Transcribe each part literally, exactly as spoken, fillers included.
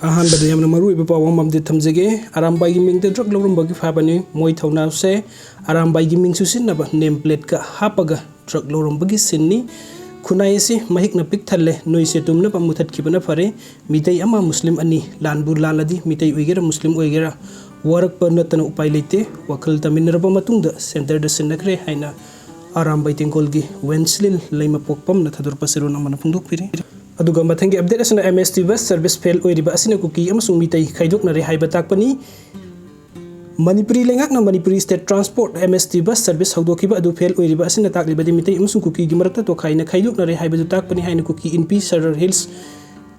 ꯑꯍꯥꯟꯕꯗ ꯌꯥꯝꯅ ꯃꯔꯨꯑꯣꯏꯕ ꯄꯥꯎ ꯑꯃ ꯑꯃꯗꯤ ꯊꯝꯖꯒꯦ꯫ ꯑꯔꯥꯝꯕꯥꯏꯒꯤ ꯃꯤꯡꯗ ꯗ꯭ꯔꯒ ꯂꯧꯔꯝꯕꯒꯤ ꯐꯥꯕꯅꯤ꯫ ꯃꯣꯏ ꯊꯧꯅꯥꯁꯦ ꯑꯔꯥꯝꯕꯥꯏꯒꯤ ꯃꯤꯡ ꯆꯨꯁꯤꯟꯅꯕ ꯅꯦꯝ ꯄ꯭ꯂꯦꯠꯀ ꯍꯥꯞꯄꯒ ꯗ꯭ꯔꯒ ꯂꯧꯔꯝꯕꯒꯤ ꯁꯤꯟꯅꯤ꯫ ꯈꯨꯟꯅꯥꯏ ꯑꯁꯤ ꯃꯍꯤꯛꯅ ꯄꯤꯛ ꯊꯜꯂꯦ꯫ ꯅꯣꯏꯁꯦ ꯇꯨꯝꯅꯕ ꯃꯨꯊꯠꯈꯤꯕꯅ ꯐꯔꯦ꯫ ꯃꯤꯇꯩ ꯑꯃ ꯃꯨꯁꯂꯤꯝ ꯑꯅꯤ, ꯂꯥꯟꯕꯨ ꯂꯥꯜꯂꯗꯤ ꯃꯤꯇꯩ ꯑꯣꯏꯒꯦꯔꯥ ꯃꯨꯁꯂꯤꯝ ꯑꯣꯏꯒꯦꯔꯥ ꯋꯥꯔꯛꯄ ꯅꯠꯇꯅ ꯎꯄꯥꯏ ꯂꯩꯇꯦ꯫ ꯋꯥꯈꯜ ꯇꯥꯃꯤꯟꯅꯔꯕ ꯃꯇꯨꯡꯗ ꯁꯦꯟꯇꯔꯗ ꯁꯤꯟꯅꯈ꯭ꯔꯦ ꯍꯥꯏꯅ ꯑꯔꯥꯝꯕꯥꯏ ꯇꯦꯡꯒꯣꯜꯒꯤ ꯋꯦꯟꯁꯂꯤꯟ ꯂꯩꯃꯄꯣꯛꯄꯝꯅ ꯊꯥꯗꯣꯔꯛꯄ ꯆꯦꯔꯣꯜ ꯑꯃꯅ ꯐꯣꯡꯗꯣꯛꯄꯤꯔꯤ꯫ ꯑꯗꯨꯒ ꯃꯊꯪꯒꯤ ꯑꯞꯗꯦꯠ ꯑꯁꯤꯅ ꯑꯦꯝ ꯑꯦꯁ ꯇꯤ ꯕꯁ ꯁꯔꯚꯤꯁ ꯐꯦꯜ ꯑꯣꯏꯔꯤꯕ ꯑꯁꯤꯅ ꯀꯨꯀꯤ ꯑꯃꯁꯨꯡ ꯃꯤꯇꯩ ꯈꯥꯏꯗꯣꯛꯅꯔꯦ ꯍꯥꯏꯕ ꯇꯥꯛꯄꯅꯤ꯫ ꯃꯅꯤꯄꯨꯔꯤ ꯂꯩꯉꯥꯛꯅ ꯃꯅꯤꯄꯨꯔꯤ ꯁ꯭ꯇꯦꯠ ꯇ꯭ꯔꯥꯟꯁꯄꯣꯔꯠ, ꯑꯦꯝ ꯑꯦꯁ ꯇꯤ, ꯕꯁ ꯁꯔꯚꯤꯁ ꯍꯧꯗꯣꯛꯈꯤꯕ ꯑꯗꯨ ꯐꯦꯜ ꯑꯣꯏꯔꯤꯕ ꯑꯁꯤꯅ ꯇꯥꯛꯂꯤꯕꯗꯤ ꯃꯤꯇꯩ ꯑꯃꯁꯨꯡ ꯀꯨꯀꯤꯒꯤ ꯃꯔꯛꯇ ꯇꯣꯈꯥꯏꯅ ꯈꯥꯏꯗꯣꯛꯅꯔꯦ ꯍꯥꯏꯕꯗꯨ ꯇꯥꯛꯄꯅꯤ ꯍꯥꯏꯅ ꯀꯨꯀꯤ ꯏꯟꯄꯤ ꯁꯔꯔ ꯍꯤꯜꯁ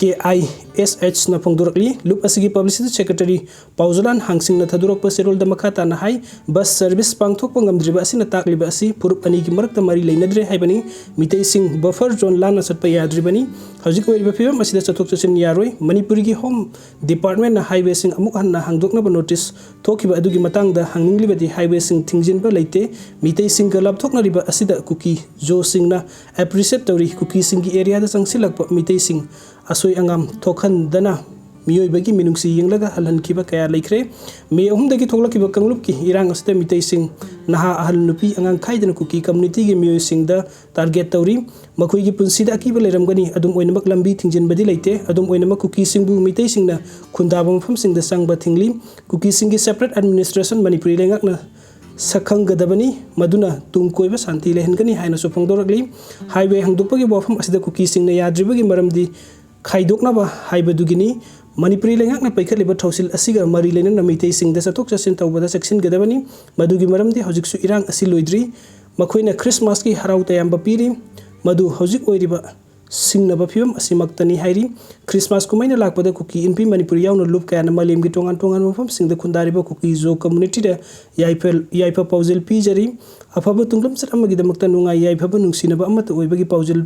ꯀꯦ ꯑꯥꯏ ꯑꯦꯁ ꯑꯦꯆꯅ ꯐꯣꯡꯗꯣꯔꯛꯂꯤ꯫ ꯂꯨꯞ ꯑꯁꯤꯒꯤ ꯄꯕ꯭ꯂꯤꯁꯤꯇꯤ ꯁꯦꯀ꯭ꯔꯦꯇꯔꯤ ꯄꯥꯎꯖꯂꯥꯟ ꯍꯥꯡꯁꯤꯡꯅ ꯊꯥꯗꯣꯔꯛꯄ ꯆꯦꯔꯣꯜꯗ ꯃꯈꯥ ꯇꯥꯅ ꯍꯥꯏ, ꯕꯁ ꯁꯔꯚꯤꯁ ꯄꯥꯡꯊꯣꯛꯄ ꯉꯝꯗ꯭ꯔꯤꯕ ꯑꯁꯤꯅ ꯇꯥꯛꯂꯤꯕ ꯑꯁꯤ ꯐꯨꯔꯨꯞ ꯑꯅꯤꯒꯤ ꯃꯔꯛꯇ ꯃꯔꯤ ꯂꯩꯅꯗ꯭ꯔꯦ ꯍꯥꯏꯕꯅꯤ꯫ ꯃꯤꯇꯩꯁꯤꯡ ꯕꯐꯔ ꯖꯣꯟ ꯂꯥꯟꯅ ꯆꯠꯄ ꯌꯥꯗ꯭ꯔꯤꯕꯅꯤ꯫ ꯍꯧꯖꯤꯛ ꯑꯣꯏꯔꯤꯕ ꯐꯤꯕꯝ ꯑꯁꯤꯗ ꯆꯠꯊꯣꯛ ꯆꯠꯁꯤꯟ ꯌꯥꯔꯣꯏ꯫ ꯃꯅꯤꯄꯨꯔꯒꯤ ꯍꯣꯝ ꯗꯤꯄꯥꯔꯠꯃꯦꯟꯅ ꯍꯥꯏꯋꯦꯁꯤꯡ ꯑꯃꯨꯛ ꯍꯟꯅ ꯍꯥꯡꯗꯣꯛꯅꯕ ꯅꯣꯇꯤꯁ ꯊꯣꯛꯈꯤꯕ ꯑꯗꯨꯒꯤ ꯃꯇꯥꯡꯗ ꯍꯪꯅꯤꯡꯂꯤꯕꯗꯤ ꯍꯥꯏꯋꯦꯁꯤꯡ ꯊꯤꯡꯖꯤꯟꯕ ꯂꯩꯇꯦ꯫ ꯃꯤꯇꯩꯁꯤꯡꯒ ꯂꯥꯞꯊꯣꯛꯅꯔꯤꯕ ꯑꯁꯤꯗ ꯀꯨꯀꯤ ꯖꯣꯁꯤꯡꯅ ꯑꯦꯄ꯭ꯔꯤꯁꯤꯌꯦꯠ ꯇꯧꯔꯤ꯫ ꯀꯨꯀꯤꯁꯤꯡꯒꯤ ꯑꯦꯔꯤꯌꯥꯗ ꯆꯪꯁꯤꯜꯂꯛꯄ ꯃꯤꯇꯩꯁꯤꯡ ꯑꯁꯣꯏ ꯑꯉꯥꯝ ꯊꯣꯛꯍꯟꯗꯅ ꯃꯤꯑꯣꯏꯕꯒꯤ ꯃꯤꯅꯨꯡꯁꯤ ꯌꯦꯡꯂꯒ ꯍꯜꯍꯟꯈꯤꯕ ꯀꯌꯥ ꯂꯩꯈ꯭ꯔꯦ꯫ ꯃꯦ ꯑꯍꯨꯝꯗꯒꯤ ꯊꯣꯛꯂꯛꯈꯤꯕ ꯀꯥꯡꯂꯨꯞꯀꯤ ꯏꯔꯥꯡ ꯑꯁꯤꯗ ꯃꯤꯇꯩꯁꯤꯡ, ꯅꯍꯥ, ꯑꯍꯜ, ꯅꯨꯄꯤ, ꯑꯉꯥꯡ ꯈꯥꯏꯗꯅ ꯀꯨꯀꯤ ꯀꯝꯃꯨꯅꯤꯇꯤꯒꯤ ꯃꯤꯑꯣꯏꯁꯤꯡꯗ ꯇꯥꯔꯒꯦꯠ ꯇꯧꯔꯤ꯫ ꯃꯈꯣꯏꯒꯤ ꯄꯨꯟꯁꯤꯗ ꯑꯀꯤꯕ ꯂꯩꯔꯝꯒꯅꯤ꯫ ꯑꯗꯨꯝ ꯑꯣꯏꯅꯃꯛ ꯂꯝꯕꯤ ꯊꯤꯡꯖꯤꯟꯕꯗꯤ ꯂꯩꯇꯦ꯫ ꯑꯗꯨꯝ ꯑꯣꯏꯅꯃꯛ ꯀꯨꯀꯤꯁꯤꯡꯕꯨ ꯃꯤꯇꯩꯁꯤꯡꯅ ꯈꯨꯟꯗꯥꯕ ꯃꯐꯝꯁꯤꯡꯗ ꯆꯪꯕ ꯊꯤꯡꯂꯤ꯫ ꯀꯨꯀꯤꯁꯤꯡꯒꯤ ꯁꯦꯄꯔꯦꯠ ꯑꯦꯗꯃꯤꯅꯤꯁꯇ꯭ꯔꯦꯁꯟ ꯃꯅꯤꯄꯨꯔꯤ ꯂꯩꯉꯥꯛꯅ ꯁꯛꯈꯪꯒꯗꯕꯅꯤ꯫ ꯃꯗꯨꯅ ꯇꯨꯡ ꯀꯣꯏꯕ ꯁꯥꯟꯇꯤ ꯂꯩꯍꯟꯒꯅꯤ ꯍꯥꯏꯅꯁꯨ ꯐꯣꯡꯗꯣꯔꯛꯂꯤ꯫ ꯍꯥꯏꯋꯦ ꯍꯥꯡꯗꯣꯛꯄꯒꯤ ꯋꯥꯐꯝ ꯑꯁꯤꯗ ꯀꯨꯀꯤꯁꯤꯡꯅ ꯌꯥꯗ꯭ꯔꯤꯕꯒꯤ ꯃꯔꯝꯗꯤ ꯈꯥꯏꯗꯣꯛꯅꯕ ꯍꯥꯏꯕꯗꯨꯒꯤꯅꯤ꯫ ꯃꯅꯤꯄꯨꯔꯤ ꯂꯩꯉꯥꯛꯅ ꯄꯥꯏꯈꯠꯂꯤꯕ ꯊꯧꯁꯤꯜ ꯑꯁꯤꯒ ꯃꯔꯤ ꯂꯩꯅꯅ ꯃꯤꯇꯩꯁꯤꯡꯗ ꯆꯠꯊꯣꯛ ꯆꯠꯁꯤꯟ ꯇꯧꯕꯗ ꯆꯦꯛꯁꯤꯟꯒꯗꯕꯅꯤ꯫ ꯃꯗꯨꯒꯤ ꯃꯔꯝꯗꯤ ꯍꯧꯖꯤꯛꯁꯨ ꯏꯔꯥꯡ ꯑꯁꯤ ꯂꯣꯏꯗ꯭ꯔꯤ꯫ ꯃꯈꯣꯏꯅ ꯈ꯭ꯔꯤꯁꯃꯥꯁꯀꯤ ꯍꯔꯥꯎ ꯇꯌꯥꯝꯕ ꯄꯤꯔꯤ꯫ ꯃꯗꯨ ꯍꯧꯖꯤꯛ ꯑꯣꯏꯔꯤꯕ ꯁꯤꯡꯅꯕ ꯐꯤꯕꯝ ꯑꯁꯤꯃꯛꯇꯅꯤ ꯍꯥꯏꯔꯤ꯫ ꯈ꯭ꯔꯤꯁꯃꯥꯁ ꯀꯨꯝꯍꯩꯅ ꯂꯥꯛꯄꯗ ꯀꯨꯀꯤ ꯏꯟꯄꯤ ꯃꯅꯤꯄꯨꯔꯤ ꯌꯥꯎꯅ ꯂꯨꯞ ꯀꯌꯥꯅ ꯃꯥꯂꯦꯝꯒꯤ ꯇꯣꯉꯥꯟ ꯇꯣꯉꯥꯟꯕ ꯃꯐꯝꯁꯤꯡꯗ ꯈꯨꯟꯗꯥꯔꯤꯕ ꯀꯨꯀꯤ ꯖꯣ ꯀꯝꯃꯨꯅꯤꯇꯤꯗ ꯌꯥꯏꯐ, ꯌꯥꯏꯐ ꯄꯥꯎꯖꯦꯜ ꯄꯤꯖꯔꯤ꯫ ꯑꯐꯕ ꯇꯨꯡꯂꯝꯆꯠ ꯑꯃꯒꯤꯗꯃꯛꯇ ꯅꯨꯡꯉꯥꯏ ꯌꯥꯏꯐꯕ ꯅꯨꯡꯁꯤꯅꯕ ꯑꯃꯠꯇ ꯑꯣꯏꯕꯒꯤ ꯄꯥꯎꯖꯦꯜ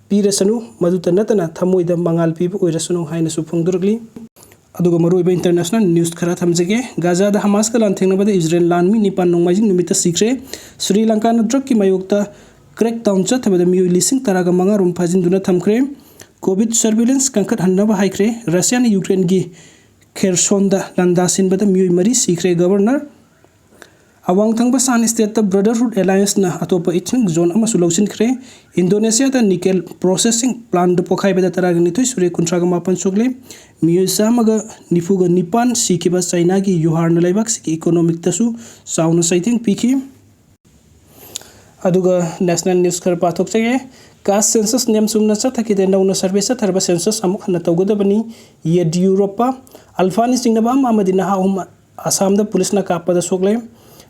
ꯄꯤꯔꯁꯅꯨ, ꯃꯗꯨꯇ ꯅꯠꯇꯅ ꯊꯃꯣꯏꯗ ꯃꯉꯥꯜ ꯄꯤꯕ ꯑꯣꯏꯔꯁꯅꯨ ꯍꯥꯏꯅꯁꯨ ꯐꯣꯡꯗꯣꯔꯛꯂꯤ꯫ ꯑꯗꯨꯒ ꯃꯔꯨꯑꯣꯏꯕ ꯏꯟꯇꯔꯅꯦꯁꯅꯦꯜ ꯅ꯭ꯌꯨꯁ ꯈꯔ ꯊꯝꯖꯒꯦ꯫ ꯒꯥꯖꯥꯗ ꯍꯃꯥꯁꯀ ꯂꯥꯟꯊꯦꯡꯅꯕꯗ ꯏꯖꯔꯦꯜ ꯂꯥꯟꯃꯤ ꯅꯤꯄꯥꯟ ꯅꯣꯡꯃꯥꯏꯖꯤꯡ ꯅꯨꯃꯤꯠꯇ ꯁꯤꯈ꯭ꯔꯦ꯫ ꯁ꯭ꯔꯤ ꯂꯪꯀꯥꯅ ꯗ꯭ꯔꯒꯀꯤ ꯃꯥꯌꯣꯛꯇ ꯀ꯭ꯔꯦꯛ ꯗꯥꯎꯟ ꯆꯠꯊꯕꯗ ꯃꯤꯑꯣꯏ ꯂꯤꯁꯤꯡ ꯇꯔꯥꯒ ꯃꯉꯥ ꯔꯣꯝ ꯐꯥꯖꯤꯟꯗꯨꯅ ꯊꯝꯈ꯭ꯔꯦ꯫ ꯀꯣꯚꯤꯗ ꯁꯔꯚꯤꯂꯦꯟꯁ ꯀꯟꯈꯠꯍꯟꯅꯕ ꯍꯥꯏꯈ꯭ꯔꯦ꯫ ꯔꯁꯤꯌꯥꯅ ꯌꯨꯀ꯭ꯔꯦꯟꯒꯤ ꯈꯦꯔꯁꯣꯟꯗ ꯂꯥꯟꯗꯥ ꯁꯤꯟꯕꯗ ꯃꯤꯑꯣꯏ ꯃꯔꯤ ꯁꯤꯈ꯭ꯔꯦ꯫ ꯒꯕꯔꯅꯔ ꯑꯋꯥꯡ ꯊꯪꯕ ꯁꯥꯟ ꯁ꯭ꯇꯦꯠꯇ ꯕ꯭ꯔꯗꯔꯍꯨꯗ ꯑꯦꯂꯥꯌꯟꯁꯅ ꯑꯇꯣꯞꯄ ꯏꯊꯅꯤꯛ ꯖꯣꯟ ꯑꯃꯁꯨ ꯂꯧꯁꯤꯟꯈ꯭ꯔꯦ꯫ ꯏꯟꯗꯣꯅꯦꯁꯤꯌꯥꯗ ꯅꯤꯀꯦꯜ ꯄ꯭ꯔꯣꯁꯦꯁꯤꯡ ꯄ꯭ꯂꯥꯟꯠ ꯄꯣꯈꯥꯏꯕꯗ ꯇꯔꯥꯒ ꯅꯤꯊꯣꯏ ꯁꯨꯔꯦ, ꯀꯨꯟꯊ꯭ꯔꯥꯒ ꯃꯥꯄꯟ ꯁꯣꯛꯂꯦ꯫ ꯃꯤꯑꯣꯏ ꯆꯥꯝꯃꯒ ꯅꯤꯐꯨꯒ ꯅꯤꯄꯥꯟ ꯁꯤꯈꯤꯕ ꯆꯥꯏꯅꯥꯒꯤ ꯌꯨꯍꯥꯟ ꯂꯩꯕꯥꯛꯁꯤꯒꯤ ꯏꯀꯣꯅꯣꯃꯤꯛꯇꯁꯨ ꯆꯥꯎꯅ ꯆꯩꯊꯦꯡ ꯄꯤꯈꯤ꯫ ꯑꯗꯨꯒ ꯅꯦꯁꯅꯦꯜ ꯅ꯭ꯌꯨꯁ ꯈꯔ ꯄꯥꯊꯣꯛꯆꯒꯦ꯫ ꯀꯥꯁ ꯁꯦꯟꯁꯁ ꯅꯤꯌꯝ ꯆꯨꯝꯅ ꯆꯠꯊꯈꯤꯗꯦ꯫ ꯅꯧꯅ ꯁꯔꯚꯦ ꯆꯠꯊꯔꯕ ꯁꯦꯟꯁꯁ ꯑꯃꯨꯛ ꯍꯟꯅ ꯇꯧꯒꯗꯕꯅꯤ꯫ ꯌꯦꯗꯤꯌꯨꯔꯞꯄ꯫ ꯑꯜꯐꯥꯅꯤ ꯆꯤꯡꯅꯕ ꯑꯃ ꯑꯃꯗꯤ ꯅꯍꯥ ꯑꯍꯨꯝ ꯑꯁꯥꯝꯗ ꯄꯨꯂꯤꯁꯅ ꯀꯥꯞꯄꯗ ꯁꯣꯛꯂꯦ꯫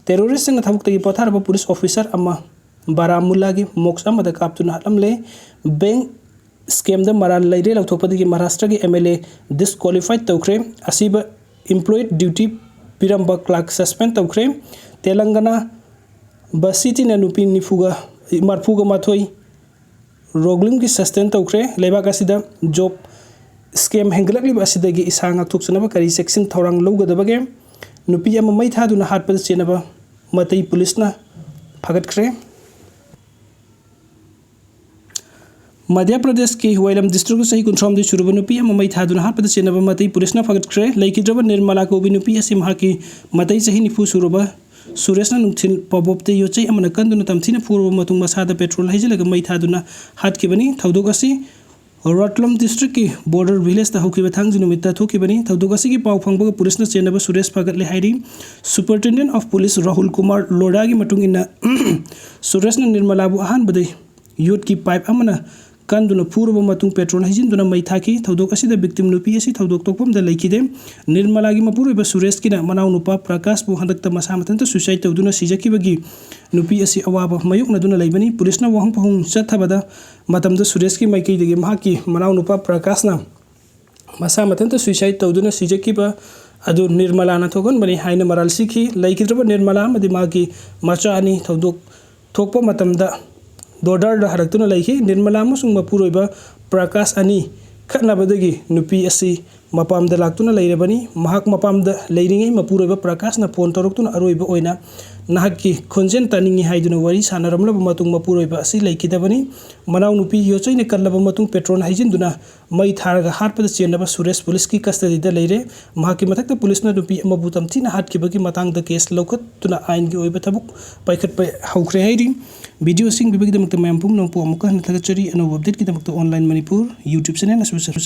ꯇꯦꯔꯣꯔꯤꯁꯁꯤꯡꯅ ꯊꯕꯛꯇꯒꯤ ꯄꯣꯊꯥꯔꯕ ꯄꯨꯂꯤꯁ ꯑꯣꯐꯤꯁꯔ ꯑꯃ ꯕꯥꯔꯥꯃꯨꯜꯂꯥꯒꯤ ꯃꯣꯛꯁ ꯑꯃꯗ ꯀꯥꯞꯇꯨꯅ ꯍꯥꯠꯂꯝꯂꯦ꯫ ꯕꯦꯡꯛ ꯁ꯭ꯀꯦꯝꯗ ꯃꯔꯥꯜ ꯂꯩꯔꯦ ꯂꯥꯎꯊꯣꯛꯄꯗꯒꯤ ꯃꯍꯥꯔꯥꯁꯇ꯭ꯔꯒꯤ ꯑꯦꯝ ꯑꯦꯜ ꯑꯦ ꯗꯤꯁꯀ꯭ꯋꯥꯂꯤꯐꯥꯏꯠ ꯇꯧꯈ꯭ꯔꯦ꯫ ꯑꯁꯤꯕ employed duty ꯄꯤꯔꯝꯕ ꯀ꯭ꯂꯥꯔꯛ ꯁꯁꯄꯦꯟ ꯇꯧꯈ꯭ꯔꯦ꯫ ꯇꯦꯂꯪꯒꯅꯥ ꯕꯁꯤꯇꯤꯅ ꯅꯨꯄꯤ ꯅꯤꯐꯨꯒ, ꯃꯔꯐꯨꯒ ꯃꯥꯊꯣꯏ ꯔꯣꯒ꯭ꯂꯤꯝꯒꯤ ꯁꯁꯄꯦꯟ ꯇꯧꯈ꯭ꯔꯦ꯫ ꯂꯩꯕꯥꯛ ꯑꯁꯤꯗ ꯖꯣꯕ ꯁ꯭ꯀꯦꯝ ꯍꯦꯟꯒꯠꯂꯛꯂꯤꯕ ꯑꯁꯤꯗꯒꯤ ꯏꯁꯥ ꯉꯥꯛꯊꯣꯛꯆꯅꯕ ꯀꯔꯤ ꯆꯦꯛꯁꯤꯟ ꯊꯧꯔꯥꯡ ꯂꯧꯒꯗꯕꯒꯦ? ꯅꯨꯄꯤ ꯑꯃ ꯃꯩ ꯊꯥꯗꯨꯅ ꯍꯥꯠꯄꯗ ꯆꯦꯟꯅꯕ ꯃꯇꯩ ꯄꯨꯂꯤꯁꯅ ꯐꯥꯒꯠꯈ꯭ꯔꯦ꯫ ꯃꯙ꯭ꯌ ꯄ꯭ꯔꯗꯦꯁꯀꯤ ꯋꯥꯏꯂꯝ ꯗꯤꯁꯇ꯭ꯔꯤꯛꯇ ꯆꯍꯤ ꯀꯨꯟꯊ꯭ꯔꯥꯍꯨꯝꯗꯣꯏ ꯁꯨꯔꯕ ꯅꯨꯄꯤ ꯑꯃ ꯃꯩ ꯊꯥꯗꯨꯅ ꯍꯥꯠꯄꯗ ꯆꯦꯟꯅꯕ ꯃꯇꯩ ꯄꯨꯂꯤꯁꯅ ꯐꯥꯒꯠꯈ꯭ꯔꯦ꯫ ꯂꯩꯈꯤꯗ꯭ꯔꯕ ꯅꯤꯔꯃꯂꯥ ꯀꯧꯕꯤ ꯅꯨꯄꯤ ꯑꯁꯤ ꯃꯍꯥꯛꯀꯤ ꯃꯇꯩ ꯆꯍꯤ ꯅꯤꯐꯨ ꯁꯨꯔꯕ ꯁꯨꯔꯦꯁꯅ ꯅꯨꯡꯊꯤꯜ ꯄꯕꯣꯞꯇ ꯌꯣꯠꯆꯩ ꯑꯃꯅ ꯀꯟꯗꯨꯅ ꯇꯝꯊꯤꯅ ꯐꯨꯔꯕ ꯃꯇꯨꯡ ꯃꯁꯥꯗ ꯄꯦꯇ꯭ꯔꯣꯜ ꯍꯩꯖꯤꯜꯂꯒ ꯃꯩ ꯊꯥꯗꯨꯅ ꯍꯥꯠꯈꯤꯕꯅꯤ꯫ ꯊꯧꯗꯣꯛ ꯑꯁꯤ ꯔꯠꯂꯝ ꯗꯤꯁꯇ꯭ꯔꯤꯛꯀꯤ ꯕꯣꯔꯗꯔ ꯚꯤꯂꯦꯖꯇ ꯍꯧꯈꯤꯕ ꯊꯥꯡꯖ ꯅꯨꯃꯤꯠꯇ ꯊꯣꯛꯈꯤꯕꯅꯤ꯫ ꯊꯧꯗꯣꯛ ꯑꯁꯤꯒꯤ ꯄꯥꯎ ꯐꯪꯕꯒ ꯄꯨꯂꯤꯁꯅ ꯆꯦꯟꯅꯕ ꯁꯨꯔꯦꯁ ꯐꯥꯒꯠꯂꯦ ꯍꯥꯏꯔꯤ꯫ Superintendent of police Rahul Kumar ꯂꯣꯔꯥꯒꯤ ꯃꯇꯨꯡ ꯏꯟꯅ, ꯁꯨꯔꯦꯁꯅ ꯅꯤꯔꯃꯂꯥꯕꯨ ꯑꯍꯥꯟꯕꯗ ꯌꯣꯠꯀꯤ ꯄꯥꯏꯞ ꯑꯃꯅ ꯀꯟꯗꯨꯅ ꯐꯨꯔꯕ ꯃꯇꯨꯡ ꯄꯦꯇ꯭ꯔꯣꯜ ꯍꯩꯖꯤꯟꯗꯨꯅ ꯃꯩ ꯊꯥꯈꯤ꯫ ꯊꯧꯗꯣꯛ ꯑꯁꯤꯗ ꯚꯤꯛꯇꯤꯝ ꯅꯨꯄꯤ ꯑꯁꯤ ꯊꯧꯗꯣꯛ ꯊꯣꯛꯐꯝꯗ ꯂꯩꯈꯤꯗꯦ꯫ ꯅꯤꯔꯃꯂꯥꯒꯤ ꯃꯄꯨꯔꯣꯏꯕ ꯁꯨꯔꯦꯁꯀꯤꯅ ꯃꯅꯥꯎꯅꯨꯄꯥ ꯄ꯭ꯔꯀꯥꯁꯄꯨ ꯍꯟꯗꯛꯇ ꯃꯁꯥ ꯃꯊꯟꯇ ꯁꯨꯏꯁꯥꯏꯗ ꯇꯧꯗꯨꯅ ꯁꯤꯖꯈꯤꯕꯒꯤ ꯅꯨꯄꯤ ꯑꯁꯤ ꯑꯋꯥꯕ ꯃꯥꯌꯣꯛꯅꯗꯨꯅ ꯂꯩꯕꯅꯤ꯫ ꯄꯨꯂꯤꯁꯅ ꯋꯥꯍꯪ ꯄꯥꯎꯍꯪ ꯆꯠꯊꯕꯗ ꯃꯇꯝꯗ ꯁꯨꯔꯦꯁꯀꯤ ꯃꯥꯏꯀꯩꯗꯒꯤ ꯃꯍꯥꯛꯀꯤ ꯃꯅꯥꯎꯅꯨꯄꯥ ꯄ꯭ꯔꯀꯥꯁꯅ ꯃꯁꯥ ꯃꯊꯟꯇ ꯁꯨꯏꯁꯥꯏꯗ ꯇꯧꯗꯨꯅ ꯁꯤꯖꯈꯤꯕ ꯑꯗꯨ ꯅꯤꯔꯃꯂꯥꯅ ꯊꯣꯛꯍꯟꯕꯅꯤ ꯍꯥꯏꯅ ꯃꯔꯥꯜ ꯁꯤꯈꯤ꯫ ꯂꯩꯈꯤꯗ꯭ꯔꯕ ꯅꯤꯔꯃꯂꯥ ꯑꯃꯗꯤ ꯃꯍꯥꯛꯀꯤ ꯃꯆꯥ ꯑꯅꯤ ꯊꯧꯗꯣꯛ ꯊꯣꯛꯄ ꯃꯇꯝꯗ ꯗꯣꯗꯔꯗ ꯍꯜꯂꯛꯇꯨꯅ ꯂꯩꯈꯤ꯫ ꯅꯤꯔꯃꯂꯥ ꯑꯃꯁꯨꯡ ꯃꯄꯨꯔꯣꯏꯕ ꯄ꯭ꯔꯀꯥꯁ ꯑꯅꯤ ꯈꯠꯅꯕꯗꯒꯤ ꯅꯨꯄꯤ ꯑꯁꯤ ꯃꯄꯥꯝꯗ ꯂꯥꯛꯇꯨꯅ ꯂꯩꯔꯕꯅꯤ꯫ ꯃꯍꯥꯛ ꯃꯄꯥꯝꯗ ꯂꯩꯔꯤꯉꯩ ꯃꯄꯨꯔꯣꯏꯕ ꯄ꯭ꯔꯀꯥꯁꯅ ꯐꯣꯟ ꯇꯧꯔꯛꯇꯨꯅ ꯑꯔꯣꯏꯕ ꯑꯣꯏꯅ ꯅꯍꯥꯛꯀꯤ ꯈꯣꯟꯖꯦꯜ ꯇꯥꯅꯤꯡꯏ ꯍꯥꯏꯗꯨꯅ ꯋꯥꯔꯤ ꯁꯥꯟꯅꯔꯝꯂꯕ ꯃꯇꯨꯡ ꯃꯄꯨꯔꯣꯏꯕ ꯑꯁꯤ ꯂꯩꯈꯤꯗꯕꯅꯤ꯫ ꯃꯅꯥꯎꯅꯨꯄꯤ ꯌꯣꯠꯆꯩꯅ ꯀꯜꯂꯕ ꯃꯇꯨꯡ ꯄꯦꯇ꯭ꯔꯣꯜ ꯍꯩꯖꯤꯟꯗꯨꯅ ꯃꯩ ꯊꯥꯔꯒ ꯍꯥꯠꯄꯗ ꯆꯦꯟꯅꯕ ꯁꯨꯔꯦꯁ ꯄꯨꯂꯤꯁꯀꯤ ꯀꯁꯇꯗꯤꯗ ꯂꯩꯔꯦ꯫ ꯃꯍꯥꯛꯀꯤ ꯃꯊꯛꯇ ꯄꯨꯂꯤꯁꯅ ꯅꯨꯄꯤ ꯑꯃꯕꯨ ꯇꯝꯊꯤꯅ ꯍꯥꯠꯈꯤꯕꯒꯤ ꯃꯇꯥꯡꯗ ꯀꯦꯁ ꯂꯧꯈꯠꯇꯨꯅ ꯑꯥꯏꯟꯒꯤ ꯑꯣꯏꯕ ꯊꯕꯛ ꯄꯥꯏꯈꯠꯄ ꯍꯧꯈ꯭ꯔꯦ ꯍꯥꯏꯔꯤ꯫ ꯚꯤꯗꯤꯑꯣꯁꯤꯡ ꯄꯤꯕꯒꯤꯗꯃꯛꯇ ꯃꯌꯥꯝ ꯄꯨꯝꯅꯃꯛꯄꯨ ꯑꯃꯨꯛꯀ ꯍꯟꯅ ꯊꯥꯒꯠꯆꯔꯤ꯫ ꯑꯅꯧꯕ ꯑꯞꯗꯦꯠꯀꯤꯗꯃꯛꯇ ꯑꯣꯟꯂꯥꯏꯟ ꯃꯅꯤꯄꯨꯔ YouTube ꯆꯦꯅꯦꯜ ꯑꯁꯤꯕꯨ subscribe